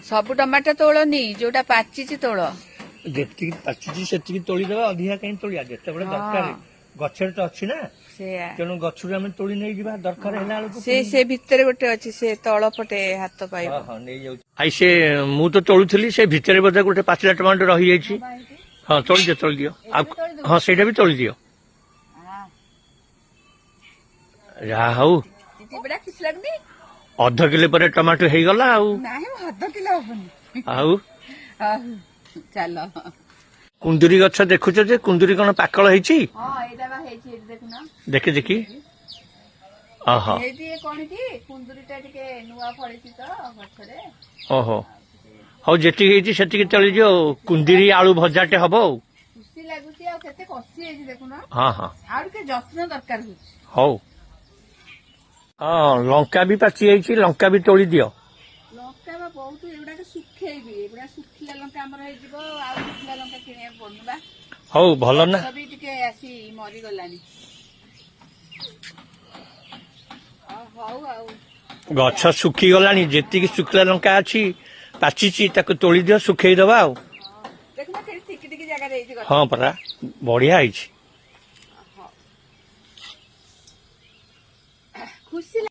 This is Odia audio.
ସବୁ ଟମାଟୋ ତୋଳନି, ଯୋଉଟା ପାଚିଛି ତୋଳ। ଯେତିକି ପାଚିଛି ସେତିକି ତୋଳିଦେବା, ଅଧିକା କାହିଁ ତୋଳିବା? ଯେତେବେଳେ ଦରକାର, ଗଛରେ ତ ଅଛି ନା। ସେଇଆ। ତେଣୁ ଗଛରୁ ଆମେ ତୋଳି ନେଇଯିବା, ଦରକାର ହେଲା ବେଳକୁ। ସେ ସେ ଭିତରେ ଗୋଟେ ଅଛି, ସେ ତଳ ପଟେ ହାତ ପାଇବ। ହଁ ହଁ, ନେଇଯାଉଛି। I, ସେ ମୁଁ ତ ତୋଳୁଥିଲି, ସେ ଭିତରେ ବୋଧେ ଗୋଟେ ପାଚିଲା ଟମାଟୋ ରହିଯାଇଛି। ହଁ, ତୋଳିଦିଅ, ତୋଳିଦିଅ। ଆଉ ହଁ, ସେଇଟା ବି ତୋଳିଦିଅ। ଯାହା ହଉ। ବଢିଆ ଖୁସି ଲାଗୁନି? ଅଧ କିଲୋ ପରେ ଟମାଟୋ ହେଇଗଲା ଆଉ। ନାହିଁ, ଅଧ କିଲୋ ହବନି। ଆଉ? ଆଉ ଚାଲ। କୁନ୍ଦୁରି ଗଛ ଦେଖୁଛ ଯେ, କୁନ୍ଦୁରି କଣ ପାକଳ ହେଇଛି? ହଁ, ଏଇଟା ବା ହେଇଛି, ଏଇଠି ଦେଖୁନ। ଦେଖି ଦେଖି, ଓହୋ। ହେଇଛି କଣ କି, କୁନ୍ଦୁରିଟା ଟିକେ ନୂଆ ଫଳିଛି ତ ଗଛରେ। ଓହୋ, ହଉ, ଯେତିକି ହେଇଛି ସେତିକି ତୋଳିଦିଅ ଆଉ। କୁନ୍ଦିରି ଆଳୁ ଭଜାଟେ ହବ ଆଉ। ଖୁସି ଲାଗୁଛି। ଆଉ କେତେ କଷି ହେଇଛି ଦେଖୁନ। ହଁ ହଁ। ଆଉ ଟିକେ ଯତ୍ନ ଦରକାର ହଉଛି। ହଉ। ହଁ, ଲଙ୍କା ବି ପାଚି ଯାଇଛି, ଲଙ୍କା ବି ତୋଳି ଦିଅ। ଲଙ୍କା ବା ବହୁତ, ଏଗୁଡାକ ଶୁଖେଇବି। ଏଗୁଡା ଶୁଖିଲା ଲଙ୍କା ଆମର ହେଇଯିବ, ଆଉ ଶୁଖିଲା ଲଙ୍କା କିଣିବାକୁ ପଡୁନି ବା। ହଉ, ଭଲ ନା। ଗଛ ବି ଟିକେ ଆସି ମରିଗଲାଣି। ହଉ ଆଉ। ଗଛ ଶୁଖିଗଲାଣି, ଯେତିକି ଶୁଖିଲା ଲଙ୍କା ଅଛି ପାଚିଛି, ତାକୁ ତୋଳି ଦିଅ, ଶୁଖେଇ ଦବା ଆଉ। ଦେଖୁନ, କେତେ ଟିକି ଟିକି ଜାଗାରେ ହେଇଛି ଗଛ। ହଁ ପରା, ବଢିଆ ହେଇଛି। ଖୁସି।